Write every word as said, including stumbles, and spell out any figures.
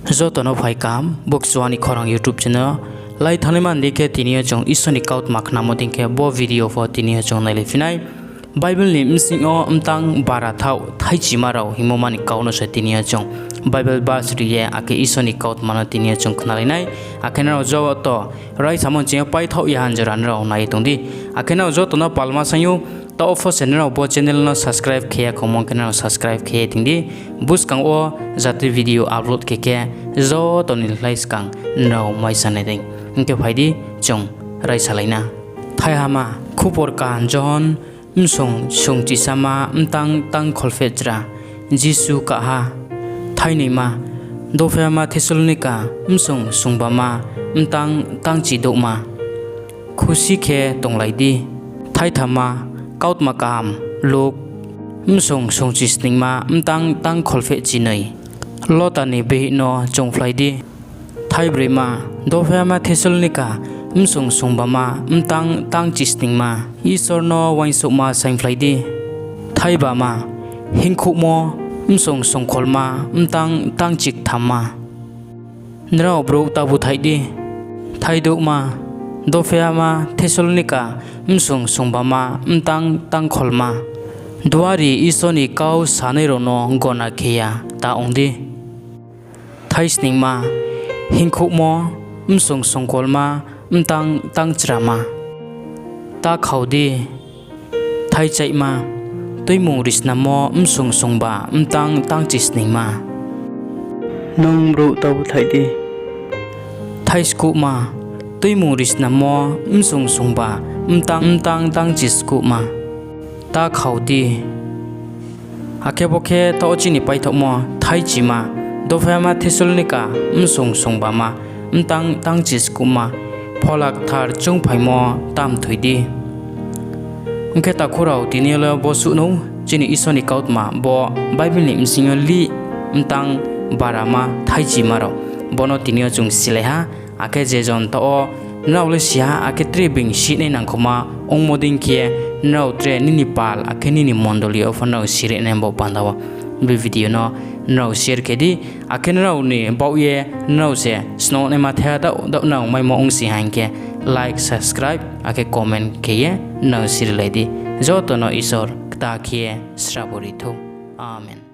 Joto no phai kaham, bo Kchuwa ni Khorang YouTube channel. Lai thanngnaima ni dei khe tini yo chung Isor ni kautma khnamo dei khe bo video pho tini yo chung nailai phi nai. Bible ni bsing yo mtang bara thaoh thaichima rao hingmo ma ni kau no se tini yo chung Bible verse ri ye, akhe Isor ni kautma no tini yo chung khnalai nai. Akhe nrao joto raisamo ni ching yo paithaoh ya han jora nrao nai ye tong di. Akhe nrao joto no palma saing ou, taoh pho se nrao bo channel no subscribe khe ya khongmo khe nrao subscribe khe ye tong di. Buskang wo jate video upload khe khe joto ni lai skang nrao mai sanai dei. Hing khe phai di, chung raisalai na. Thaihama, Khupor Kaham Johon, bsung sungchisama, mtang tang kholphehchra, Jisu kah ha. Thainoima, Dophaihama Thessalonika, bsung sungbama, mtang tang chidouhma, khusi khe tonglai di. Thaithamma, Kautma Kaham Luk, bsung sungchisningma, mtang tang kholphehchinoi, Lota ni bihih no choungphlai di. Thaibroima, Dophaihama Thessalonika, bsung sungbama, mtang tang chisningma, Isor no uaingsouhma saingphlai di. Thaibama, Hingkhouhmo, bsung sungkholma, mtang tang chikthamma, nrao brouh ta búthaih di. Thaidouhma, Dophaihama Thessalonika, bsung sungbama, mtang tang kholma, duari Isor ni kau sanai rao no gona khe ya ta ong di. Thaisningma, Hingkhouhmo, bsung sungkholma, mtang tang chrama, ta khau di. Thaichaihma, Tuimung risnammo, bsung sungba, mtang tang chisningma, nung brouh ta búthaih di. Thaiskuhma, Tuimung risnammo, bsung sungba, mtang mtang tang chiskuhma, ta khau di. Akhe bo khe taoh chini paithaohmo. Thaichima, Dophaihama Thessalonika, bsung sungbama, mtang tang chiskuhma, Phola Kthar choungphaimo ta mthoi di. Ong khe takhu rao, tini yo le bo suh nou chini Isor ni kautma, bo Bible ni bsing yo lih mtang barama thaichima rao, bo no tini yo chung silai ha. Akhe je jon taoh wo nrao le si ha, akhe tre being sihnai nangkhoma ongmo dei khe, nrao tre nini pal akhe nini mondoli yo pho nrao sirinai bo panda wo, bo video no nrao share khe di. Akhe nrao ni baoh ye nrao se snonaima thaiha daoh daoh nrao maimo ongsi ha hing khe, like, subscribe akhe comment khe ye nrao sirilai di. Joto no Isor kta khe srabo ri thou. Amen.